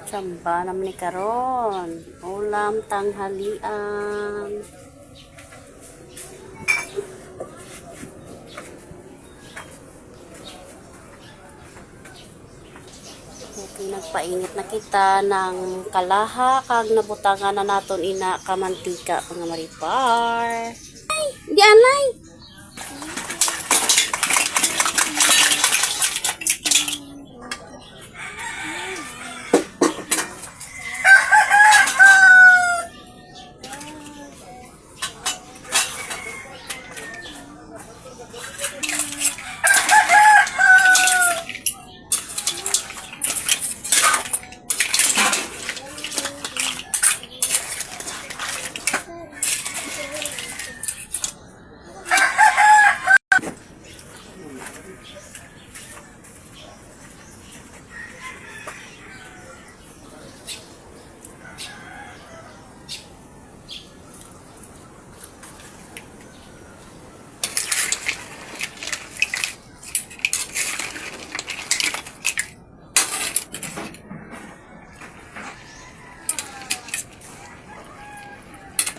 Tsamba naman ni karon. Ulam tanghalian. Okay, nagpainit na kita ng kalaha kag nabutangan na naton ina kamantika, mga maripar. Ay, di anay.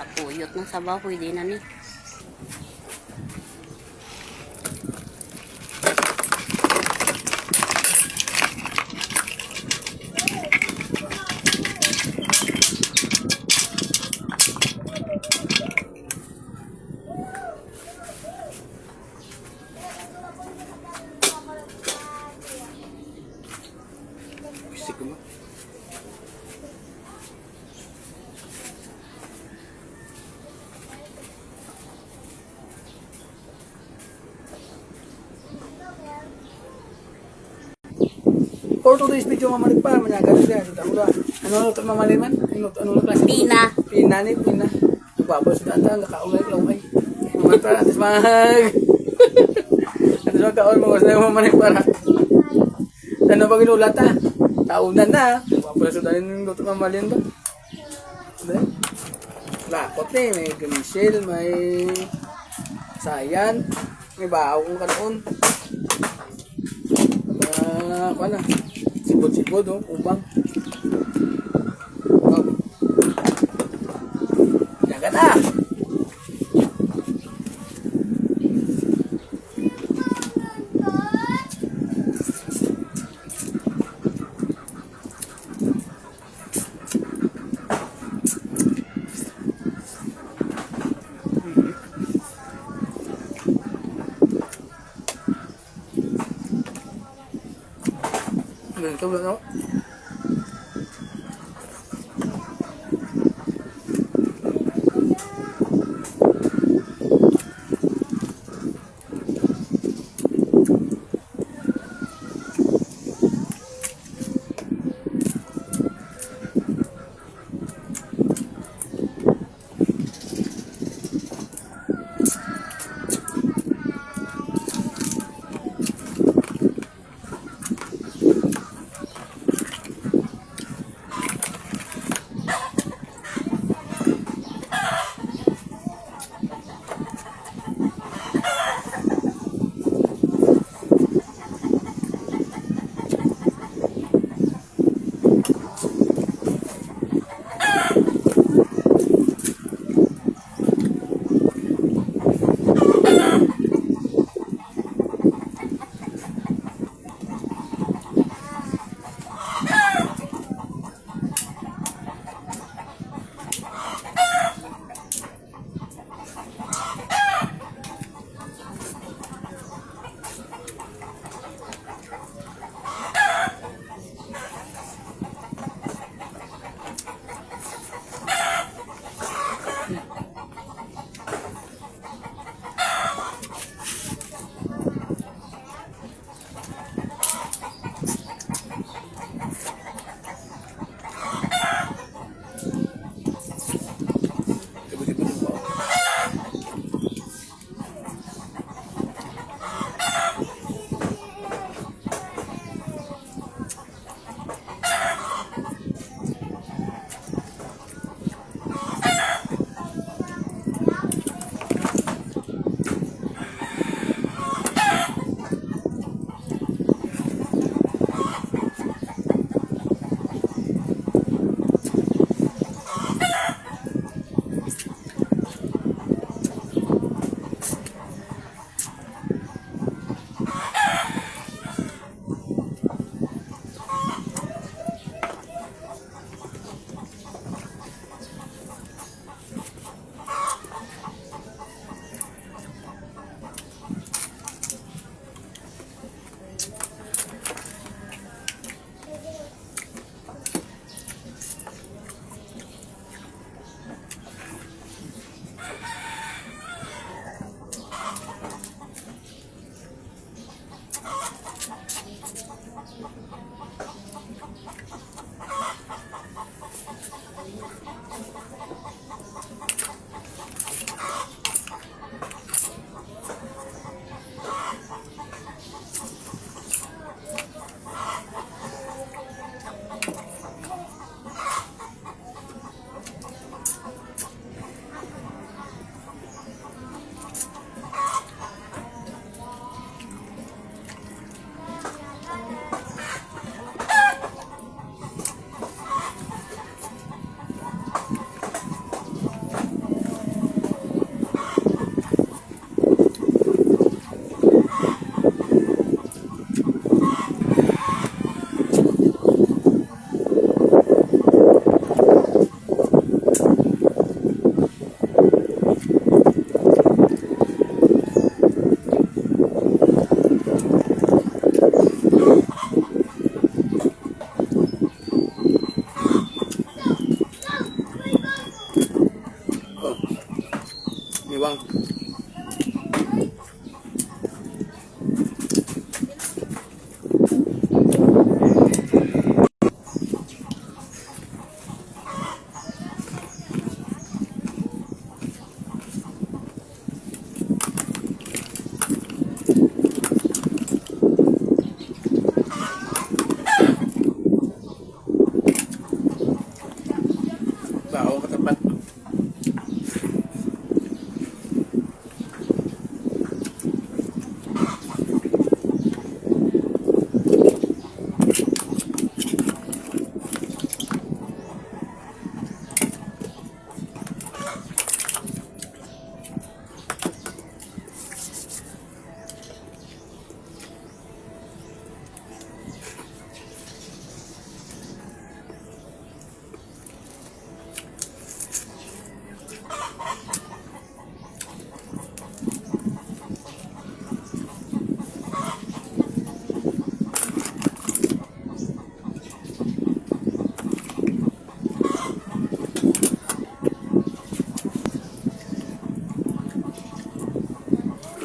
Patuyot ng sabaw, pwede na ni. Bisik mo. For today's video, Mama Rick, para manyaga na siya. Ano ba? Ano luto, Mama Liman? Ano ano na klase? Pina. Pina ni pina. Babos na ata nakaulay laway. Mama para atis mag. Atis mag kaon mga sa Mama Rick para. Ano ba ginulat ta? Taunan na. Babos na yung luto, Mama Lin ba? Diba? Lakot ni, may gamisil, may sayan, may bahaw kung kanoon. Ah, kuha na. Sibod-sibod, oh, ubang. Oh. Yaga na! Ganito ba, no?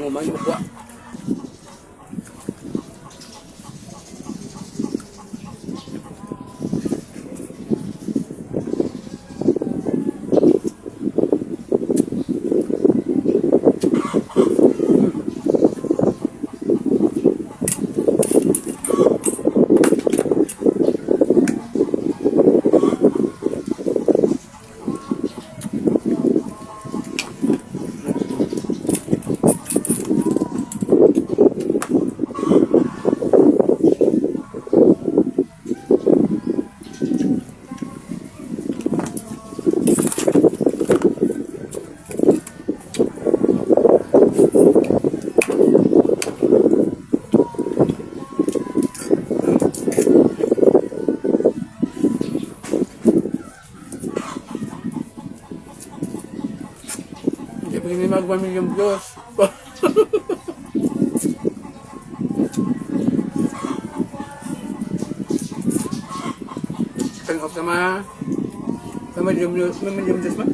Ang man ukwa. Hindi pa kami mag 1 million views. Turn off sa mga sa million views, may million views man.